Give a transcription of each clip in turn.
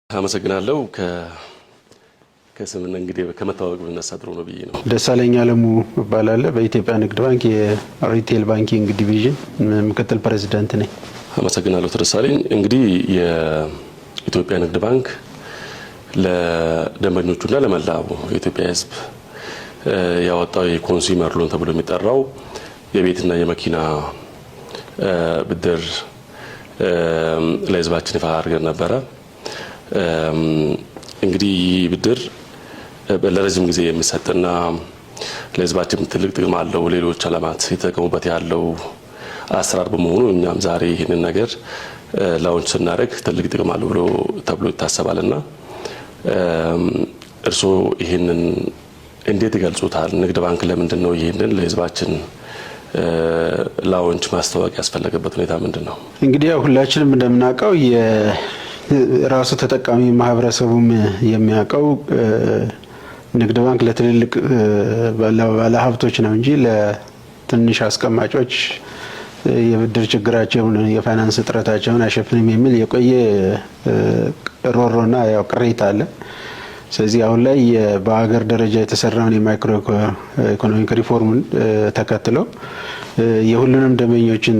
አመሰግናለሁ። ከስምና እንግዲህ ከመታወቅ ብነሳ ጥሩ ነው ብዬ ነው። ደሳለኝ አለሙ እባላለሁ። በኢትዮጵያ ንግድ ባንክ የ retail banking division ምክትል ፕሬዚዳንት ነኝ። አመሰግናለሁ ደሳለኝ። እንግዲህ የኢትዮጵያ ንግድ ባንክ ለደንበኞቹና ለመላው የኢትዮጵያ ሕዝብ ያወጣው የ consumer loan ተብሎ የሚጠራው የቤትና የመኪና ብድር ለሕዝባችን ይፋ አድርገን ነበረ። እንግዲህ ይህ ብድር ለረጅም ጊዜ የሚሰጥና ለሕዝባችን ትልቅ ጥቅም አለው፣ ሌሎች አለማት የተጠቀሙበት ያለው አሰራር በመሆኑ እኛም ዛሬ ይህንን ነገር launch ስናደርግ ትልቅ ጥቅም አለው ብሎ ተብሎ ይታሰባልና እርስዎ ይህንን እንዴት ይገልጹታል? ንግድ ባንክ ለምንድን ነው ይህንን ለሕዝባችን launch ማስተዋወቅ ያስፈለገበት ሁኔታ ምንድን ነው? እንግዲህ ያው ሁላችንም እንደምናውቀው፣ ራሱ ተጠቃሚ ማህበረሰቡም የሚያውቀው፣ ንግድ ባንክ ለትልልቅ ባለሀብቶች ነው እንጂ ለትንሽ አስቀማጮች የብድር ችግራቸውን፣ የፋይናንስ እጥረታቸውን አይሸፍንም የሚል የቆየ ሮሮና ያው ቅሬታ አለ። ስለዚህ አሁን ላይ በሀገር ደረጃ የተሰራውን የ micro economic reform ኡን ተከትለው የሁሉንም ደንበኞችን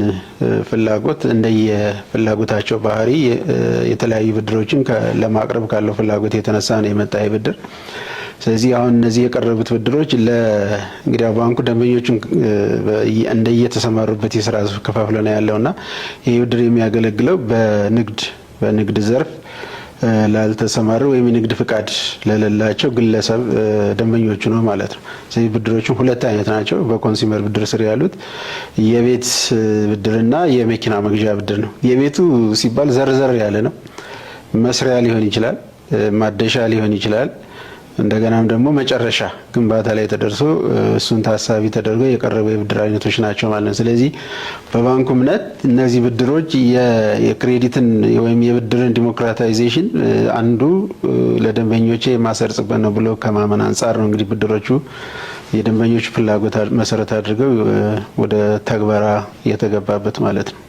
ፍላጎት፣ እንደየፍላጎታቸው ባህሪ የተለያዩ ብድሮችን ለማቅረብ ካለው ፍላጎት የተነሳ ነው የመጣ ብድር። ስለዚህ አሁን እነዚህ የቀረቡት ብድሮች እንግዲህ ባንኩ ደንበኞቹን እንደየተሰማሩበት የስራ ከፋፍሎ ነው ያለውና ይህ ብድር የሚያገለግለው በንግድ ዘርፍ ላልተሰማሩ ወይም የንግድ ፍቃድ ለሌላቸው ግለሰብ ደንበኞቹ ነው ማለት ነው። ስለዚህ ብድሮቹ ሁለት አይነት ናቸው። በ consumer ብድር ስር ያሉት የቤት ብድርና የመኪና መግዣ ብድር ነው። የቤቱ ሲባል ዘርዘር ያለ ነው። መስሪያ ሊሆን ይችላል፣ ማደሻ ሊሆን ይችላል። እንደገናም ደግሞ መጨረሻ ግንባታ ላይ ተደርሶ እሱን ታሳቢ ተደርጎ የቀረቡ የብድር አይነቶች ናቸው ማለት ነው። ስለዚህ በባንኩ እምነት እነዚህ ብድሮች የ credit ን ወይም የብድርን democratization አንዱ ለደንበኞቼ የማሰርጽበት ነው ብሎ ከማመን አንጻር ነው እንግዲህ ብድሮቹ የደንበኞቹ ፍላጎት መሰረት አድርገው ወደ ተግባር የተገባበት ማለት ነው።